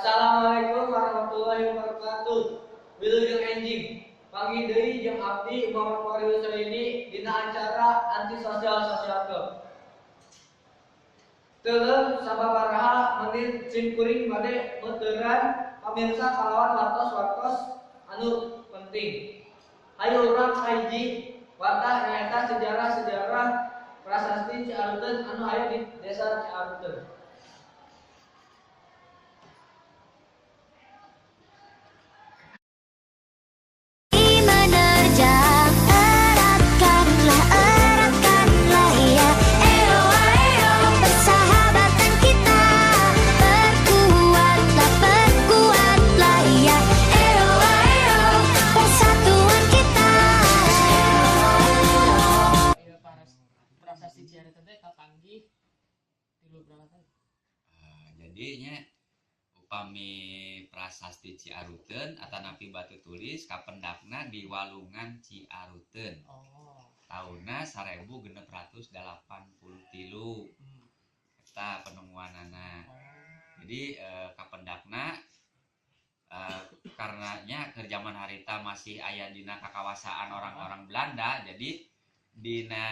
Assalamualaikum warahmatullahi wabarakatuh. Wilujeng enjing. Panggih deui jeung abdi Muhammad Fahri Husaini dina acara Antisosial Social Club. Teuleum sababaraha menit sim kuring bade meuteran pamirsa kalawan wartos-wartos anu penting. Hayu urang kahiji warta nyaeta sejarah-sejarah prasasti Ciaruteun anu aya di Desa Ciaruteun. Menerjang, eratkanlah, eratkanlah ya. Eo, eo, persahabatan kita. Perkuatlah, perkuatlah ya. Eo, eo, persatuan kita. Ieu prasasti Ciaruteun teh kapanggih tilu berapa tahun? Jadinya upami prasasti Ciaruteun atanapi batu tulis kapendakna di Walungan Ciaruteun tahunna 1683. Eta penemuanana. Jadi kapendakna karenanya keur zaman harita masih aya dina kakawasaan orang-orang Belanda, jadi dina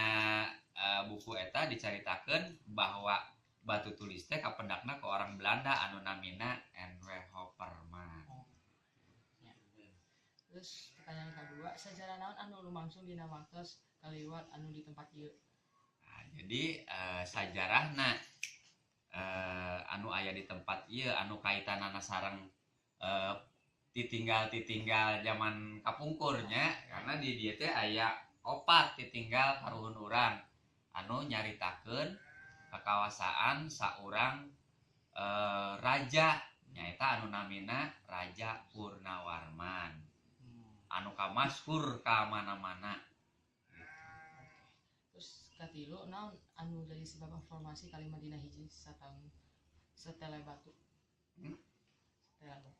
buku eta dicaritakeun bahwa batu tulis teh kapendakna ke orang Belanda anu namina N.W. Hopperman. Oh. Ya. Terus pertanyaan kedua, sejarah naon anu lumangsung dina waktos kaliwat anu di tempat ieu? Nah, jadi sajarahna anu aya di tempat ieu anu kaitanana sareng titinggal-titinggal zaman kapungkurnya, karena di dieu teh aya opat titinggal karuhun urang anu nyaritakeun kakawasaan saurang raja, nyaeta anu namina Raja Purnawarman anu kamaskur ka mana-mana. Terus katilu, naon anu jadi sebab formasi kalimat dina hiji sataun setele batu? Hmm? Setele batu.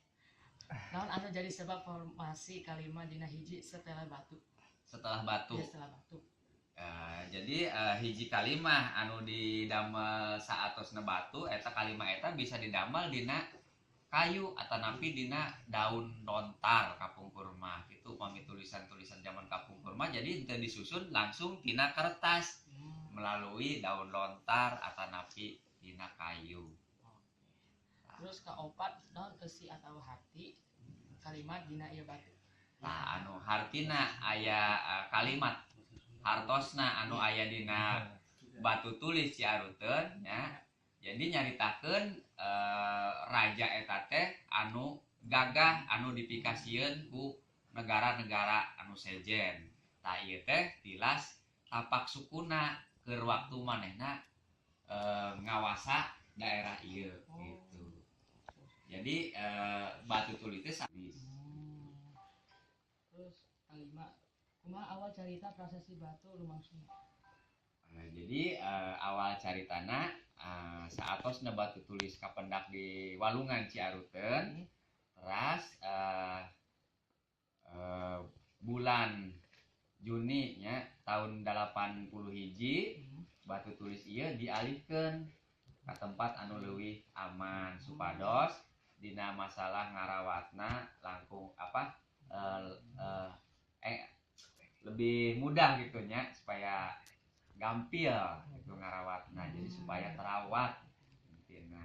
Naon anu jadi sebab formasi kalimat dina hiji setele batu? Setelah batu. Ya, setelah batu. Jadi hiji kalimah anu didamel saatosna batu, eta kalimah eta bisa didamel dina kayu atanapi dina daun lontar kapungkur mah itu. Upami tulisan-tulisan zaman kapungkur mah jadi teu disusun langsung tina kertas, melalui daun lontar atanapi dina kayu. Terus kaopat, naon eusi atau harti kalimat dina ieu batu? Nah, anu hartina aya kalimat hartosna anu aya dina batu tulis Ciaruteun nya. Jadi nyaritakeun raja eta teh anu gagah anu dipikasieun ku negara-negara anu sejen. Tah, ieu teh tilas tapak sukuna keur waktu manehna ngawasa daerah ieu gitu. Jadi batu tulis teh habis. Terus kalima, kumaha awal carita prasasti batu lumangsung? Jadi awal caritana saatosna batu tulis kapendak di Walungan Ciaruteun, teras bulan Juni nya tahun 80 hiji batu tulis ieu dialihkeun ke tempat anu leuwih aman supados dina masalah ngarawatna langkung apa lebih mudah gitu nya, supaya gampil gitu ngarawatna, jadi supaya terawat intina.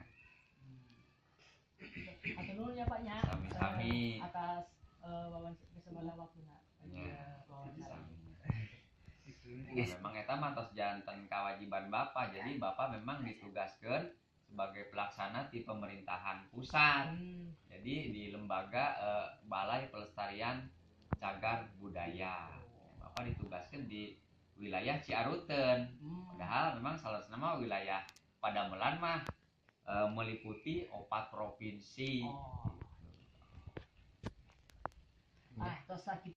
Hatur nuhun ya, Pak, nya. Sami-sami. Atas wawancara kesempatan waktuna. Ya, wawancara. Sami. Ya, memang eta mah tos janten kewajiban Bapak. Jadi Bapak memang ditugaskan sebagai pelaksana di pemerintahan pusat. Jadi di lembaga Balai Pelestarian Cagar Budaya. Bapak ditugaskan di wilayah Ciaruteun. Padahal memang salah nama wilayah Padamelan mah meliputi opat provinsi. Oh. Ah, tos sakit.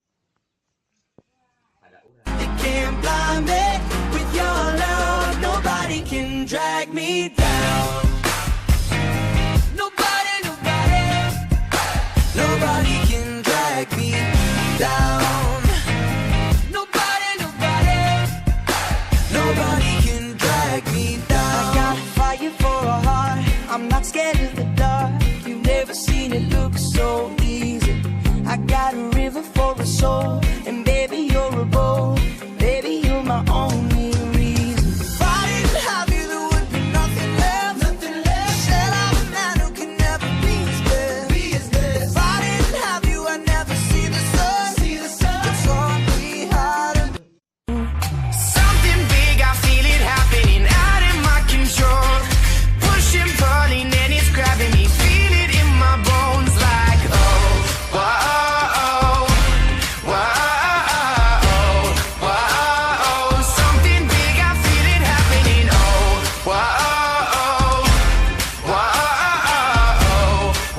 Pada urang. You can't blind me with your love. Nobody can drag me down. Nobody, nobody, nobody can drag me down. Nobody, nobody, nobody can drag me down. I got fire for a heart. I'm not scared of the dark. You never So easy. I got a river for a soul, and baby you're a boat. Baby you're my only reason. If I didn't have you, there would be nothing left. Nothing left. Said I'm a man who can never be his best. Be his best. If I didn't have you, I'd never see the sun. See the sun. But taught me how to. Something big, I feel it happening out of my control. Pushing, pulling, and it's grabbing me. Feel it in my bones, like oh, whoa, whoa, whoa. Something big, I feel it happening. Oh, whoa, whoa,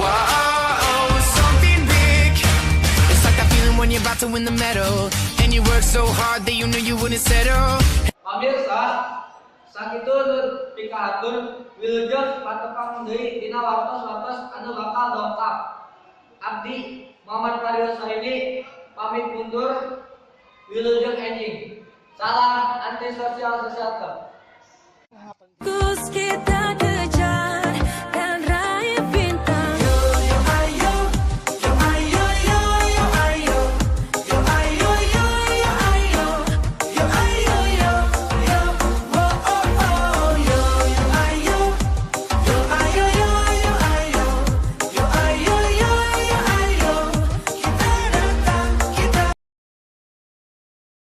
whoa. Something big. It's like that feeling when you're about to win the medal, and you work so hard that you knew you wouldn't settle. Pamirsa, sakitu nu pikahatur, wilujeng patepang deui dina wartos-wartos anu bakal dongkap. Abdi Muhammad Fadil Saidi pamit mundur, wilujeng enjing. Salam anti sosial sosial club. Cause